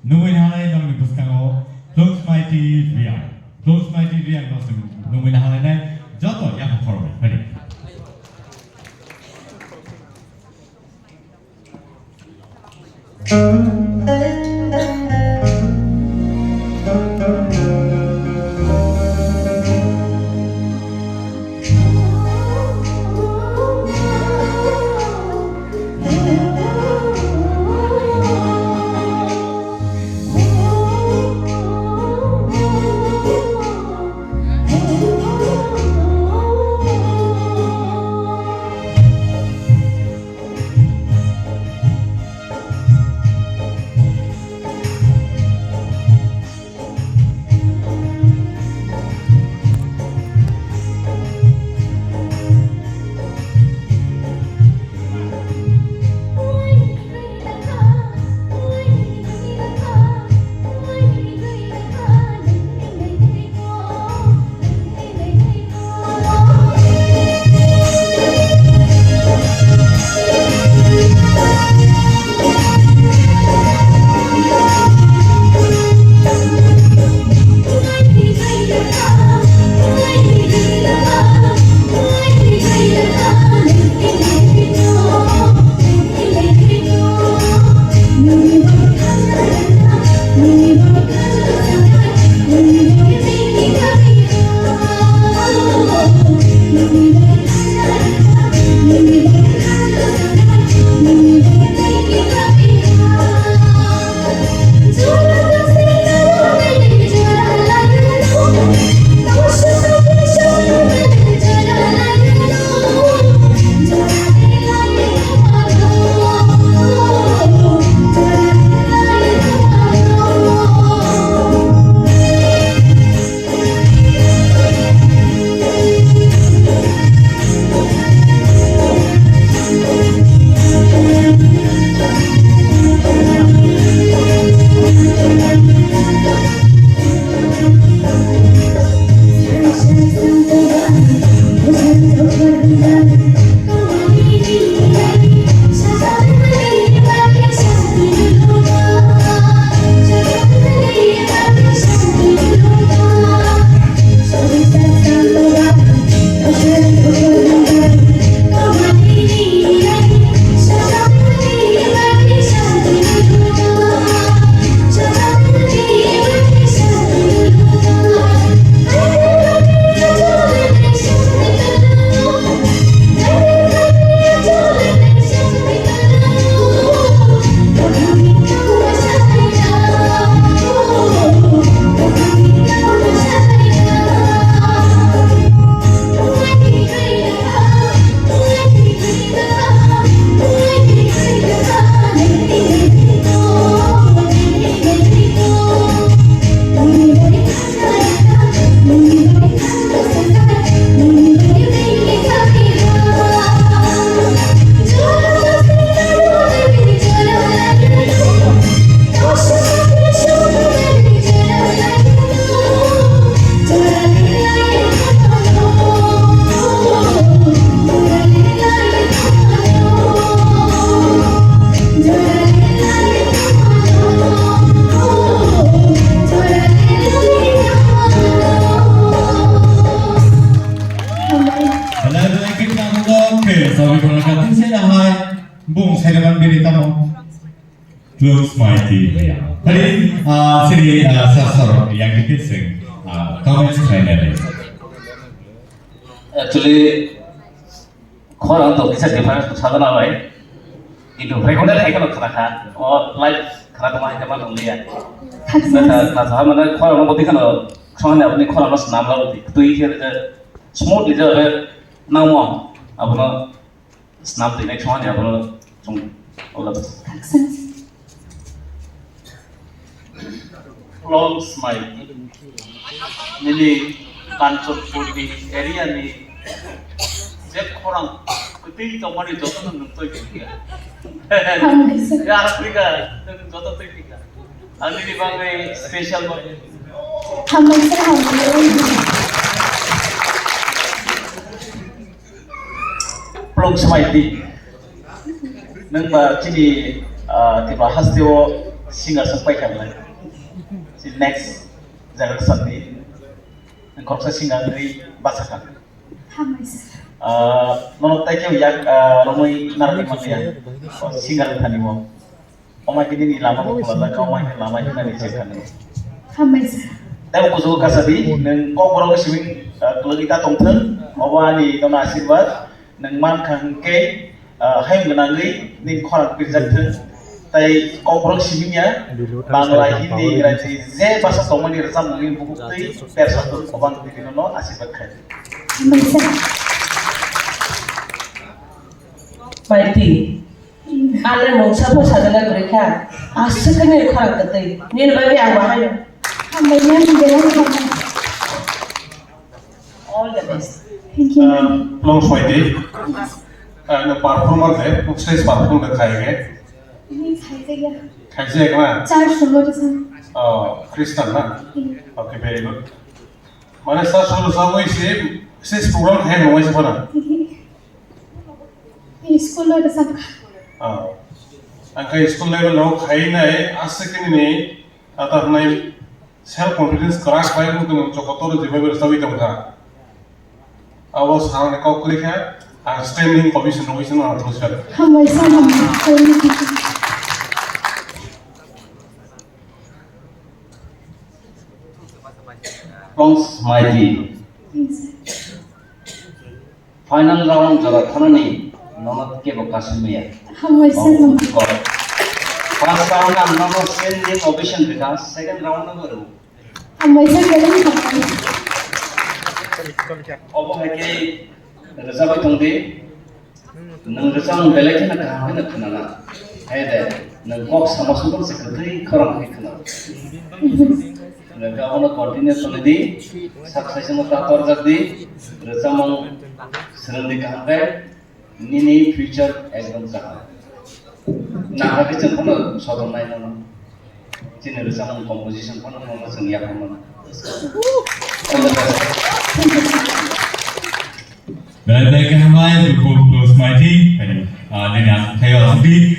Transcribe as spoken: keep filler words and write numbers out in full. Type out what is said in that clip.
Nungwi nahalai nokni bwskango Plungsmaiti Riang. Plungsmaiti Riang no chwng nungwi nahalainai joto yaphang khoroknwi phai di. Bung sailaman bini tamo. Plungsmaiti Riang. Hari, ah, sini, ah, sir, sir, yang dikit sing, ah, comments khlainai. Actually, khorang to kisa difference to sadana bai. Kintu recorded hai kano khana kha. O live khana to mai kama tong liya. Khaksa. Na sa, na sa mana khorang no boti kano khana apni khorang no snam la boti. Tui khe smoothly je namo abono. Snam twi nai chwng ya bono chwng ola. Long smai. Nini Kanchanpur ni area ni je khorang kwtwi tongmani joto no nwng twi kha. Hambai sir. Ya Africa nwng joto twi kha. Ang nini bagwi special bo. Hambai sir, hambai. Plungsmaiti. Nwng ba chini, ah, Tripura hasteo Singer song paikha belai. Si next generation ni khoroksa singer ni basa kha. Hambai sir. Ah, nono tai khe yak, ah, romwi narwkni manliya. Singer thani mo. Omai khe nini lama bo khulajak, omai khe lama hinani chekhani. Hambai sir. Tei bo kuchugo kasa di, nwng kokborok simi, ah, kwlwgwi ta tongthwng, obo ani nono asirwad, nwng mankha hwnkhe, ah, hayung gwnangwi nini khorang pirjak thwng, tei kokborok simi ya, Bangla, Hindi, Ingraji, je basa tongmani rwchapmungni bukuktwi, persa tong, obo ang nini nono asirwad khai. Hambai sir. Maiti. Ano mungsa pho sajagwi kwrwi kha. Aswk khe nini khorang kwtwi. Nini bagwi ang bahai no. Hambai ma'am, belai hambai. All the best. Thank you, ma'am. Long soidi. Ano performer de, stage perform de khai ge. Ini khai de ya. Khai je na? Church solo de sa. Oh, Christian na? Hmm. Okay, very good. Mane sa solo sa mo isi, sis program khai mo isi pona. School lo rwchapkha. Ah. Ang khe school level lo khainai aswk khe nini ata hwnai self confidence kwrak bai wng tong jokotor jibai bai rwchapwi tongkha. Abo sani kok kwrwi kha ang standing ovation rwui sino ang thungsi kha. Hambai sa hambai. Prongs Maiti. Final round jora thanani nono kebo kasumya. Hambai sir. First round ang nono standing ovation bikha, second round no boro. Hambai sir, belai hambai. Obo hai khe rwchapwi tongdi. Nwng rwchapmung belai kheno kaham kheno khwnana. Hai de, nwng kok sama sukung se kwtwi khorang khe khwna. Nwng abono continue tongwi di, sak saisano ta torjak di, rwchapmung swrwng di kaham khe, nini future ekdom kaham. Nangkha khe chwng phano sodom nai nono. Chini rwchapmung composition phano nono chwng yapharmano. All the best. Belai belai khe hambai, Bru Prongs Maiti, ah, nini ang khayo aswk di.